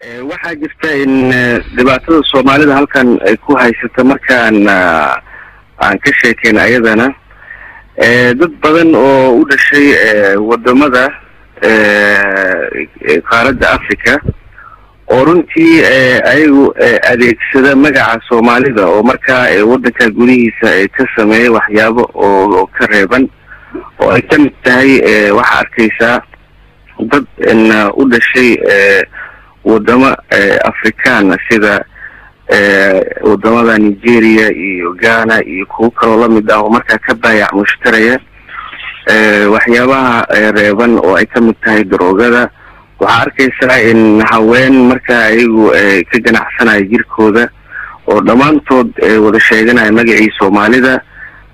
Waxaa jirta in dhibaatada Soomaalida halkan ay ku haysata markaan aan ka sheekeyn ayadana, dad badan oo u dhashay wadamada qaaradda Africa oo runtii ayagu adeegsada magaca Soomaalida oo markaa waddanka gudihiisa ka sameeya waxyaabo oo ka reeban oo ay ka mid tahay, waxaa arkaysaa dad u dhashay wadamo Afrikaana sida wadamada Nigeria iyo Ghana iyo kuwo kaloo lamid ah oo markaa ka baayac mushtaraya waxyaabaha reeban oo ay ka mid tahay daroogada. Waxaa arkaysaa in haween markaa ayagu ka ganacsanaya jirkooda oo dhammaantood wada sheeganaya magacii Soomaalida,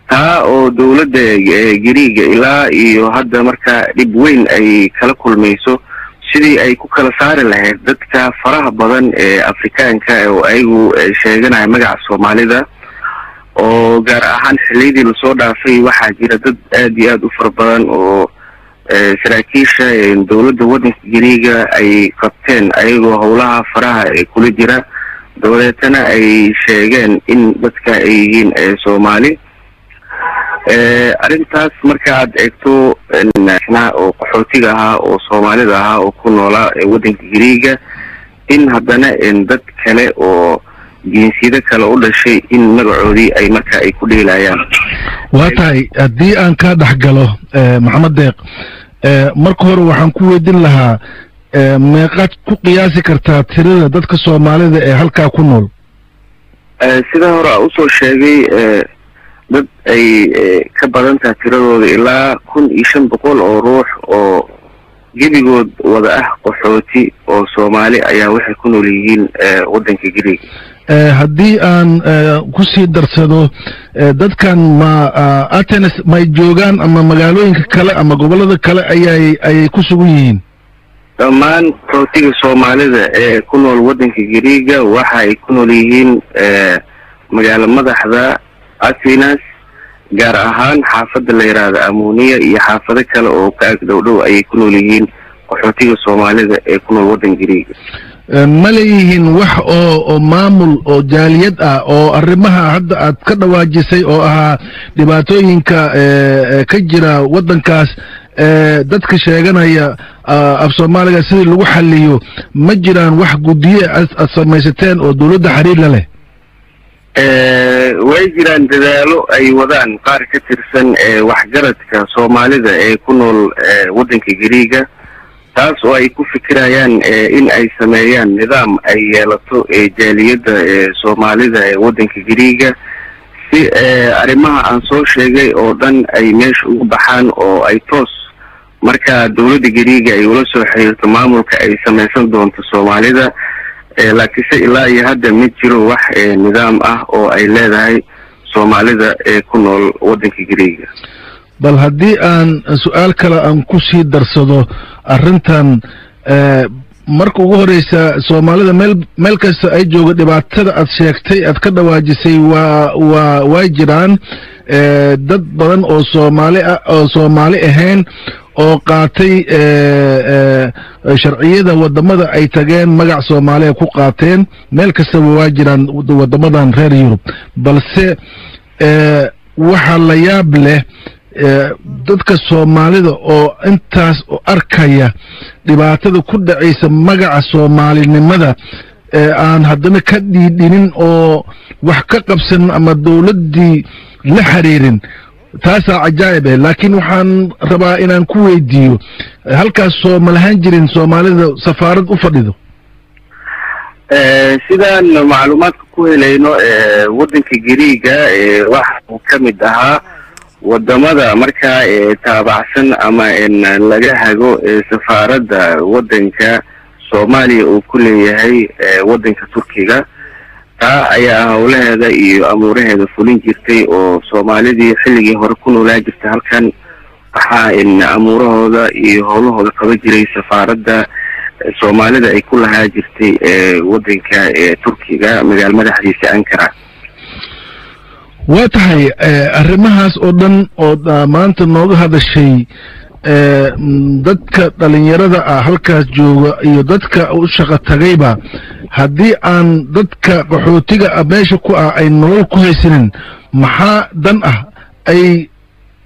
taa oo dowladda Giriiga ilaa iyo hadda markaa dhib weyn ay kala kulmayso sidii ay ku kala saari lahayd dadka faraha badan ee Afrikaanka oo ayagu sheeganaya magaca Soomaalida, oo gaar ahaan xilliyadii lasoo dhaafay waxaa jira dad aad iyo aad u fara badan oo saraakiisha dowladda waddanka Giriiga ay qabteen ayagoo howlaha faraha ee kula jira, dabadeetana ay sheegeen in dadka ay yihiin Soomaali. Arrintaas marka aad eegto oo qaxootiga ahaa oo Soomaalida ahaa oo ku noolaa waddanka Giriiga, in haddana dad kale oo jinsiyado kale u dhashay in magacoodii ay marka ay ku dheelayaan. Waa tahay, haddii aan kaa dhex galo, Maxamed Deeq, marka hore waxaan ku weydiin lahaa, meeqaad ku qiyaasi kartaa tirada dadka Soomaalida ee halkaa ku nool? Sida hore a usoo sheegay, dad ay ka badan tahay tiradooda ilaa 1500 oo ruux oo gebigood wada ah qaxooti oo Soomaali ayaa waxay ku nool yihiin waddanka Giriiga. Haddii aan kusii darsado, dadkan ma Athens may joogaan ama magaalooyinka kale ama gobollada kale ayay ku sugan yihiin? Dhammaan qaxootiga Soomaalida ee ku nool waddanka Giriiga waxa ay ku nool yihiin magaalo madaxda Athenas, gaar ahaan xaafadda la yidhaahdo Amuniya iyo xaafado kale oo ka ag dhow dhow ayay ku nool yihiin qaxootiga Soomaalida ee ku nool waddanka Giriiga. Ma leeyihiin wax oo maamul oo jaaliyad ah oo arrimaha hadda aad ka dhawaajisay oo ahaa dhibaatooyinka ka jira waddankaas, dadka sheeganaya af Soomaaliga sidii lagu xaliyo? Ma jiraan wax guddiye aad samaysateen oo dowladda xiriir la leh? Way jiraan dadaalo ay wadaan qaar ka tirsan waxgaradka Soomaalida ee ku nool waddanka Giriiga, taas oo ay ku fikirayaan in ay sameeyaan nidaam ay yeelato jaaliyadda Soomaalida ee waddanka Giriiga, si arrimaha aan soo sheegay oo dhan ay meesha ugu baxaan oo ay toos marka dowladda Giriiga ay ula soo xiriirto maamulka ay samaysan doonto Soomaalida. Laakiinse ilaa iyo hadda ma jiro wax nidaam ah oo ay leedahay Soomaalida ee ku nool waddanka Giriiga. Bal haddii aan su-aal kale aan ku sii darsado arrintan, marka ugu horeysa Soomaalida meel kasta ay jooga dhibaatada aad sheegtay, aad ka dhawaajisay, waa way jiraan dad badan oo Soomaali ah oo Soomaali ahayn oo qaatay sharciyada wadamada ay tageen, magac Soomaaliya ku qaateen, meel kastaba waa jiraan wadamadan reer Yurub. Balse waxaa la yaab leh dadka Soomaalida oo intaas arkaya dhibaatada ku dhacaysa magaca Soomaalinimada aan haddana ka dhiidhinin oo wax ka qabsanin ama dowladdii la xiriirin. Taasaa cajaa'ib eh. Laakiin waxaan rabaa inaan ku weydiiyo, halkaas soo ma lahaan jirin Soomaalida safaarad u fadhido? Sidaan macluumaadka ku helayno, waddanka Giriiga waxa uu ka mid ahaa wadamada markaa taabacsan ama laga hago safaaradda waddanka Soomaaliya uu ku leeyahay waddanka Turkiga. Taa ayaa howlaheeda iyo amuuraheeda fulin jirtay, oo Soomaalidii xilligii hore ku noolaa jirtay halkan waxaa amuurahooda iyo howlahooda qaban jiray safaaradda Soomaalida ay ku lahaa jirtay waddanka Turkiga, magaalo madaxdiisa Ankara. Waa tahay, arrimahaas oo dhan oo maanta nooga hadashay Dadka dhalinyarada ah halkaas jooga iyo dadka u shaqo tagayba, haddii aan dadka qaxootiga ah meesha ku ah ay nolol ku haysanin, maxaa dan ah ay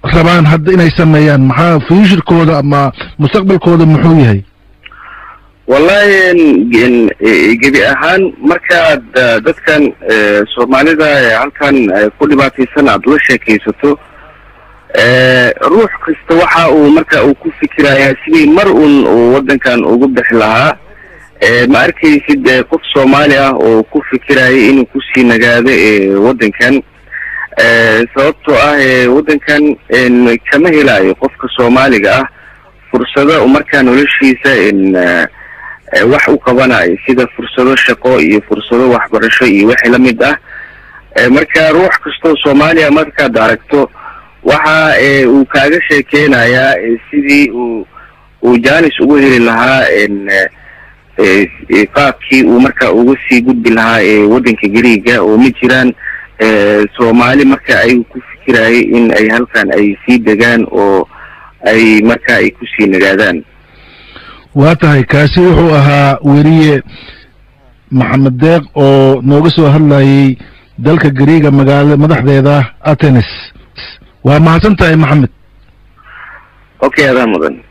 rabaan hadda inay sameeyaan? Maxaa future-kooda ama mustaqbalkooda muxuu yahay? Wallahi, gebi ahaan markaad dadkan Soomaalida halkan ku dhibaataysan aad la sheekaysato, ruux kasta waxa uu marka uu ku fikirayaa sidii mar un uu waddankan ugu bixi lahaa. Ma arkaysid qof Soomaali ah oo ku fikiraya inuu kusii nagaado waddankan, sababtoo ah waddankan kama helayo qofka Soomaaliga ah fursado markaa noloshiisa wax u qabanayo, sida fursado shaqo iyo fursado waxbarasho iyo wixii lamid ah. Marka ruux kastoo Soomaaliya markaad aragto, waxa uu kaaga sheekeynayaa sidii uu chance ugu heli lahaa, qaabkii uu marka uga sii gudbi lahaa waddanka Gariiga, oo ma jiraan Soomaali marka ay ku fikirayay in ay halkan ay sii degaan oo ay marka ay kusii nagaadaan. Waa tahay. Kaasi wuxuu ahaa weriye Maxamed Deeq oo nooga soo hadlayay dalka Gariiga, magaala madaxdeeda Athens. Waa mahadsan tahay, Maxamed. Okay, adaa mudan.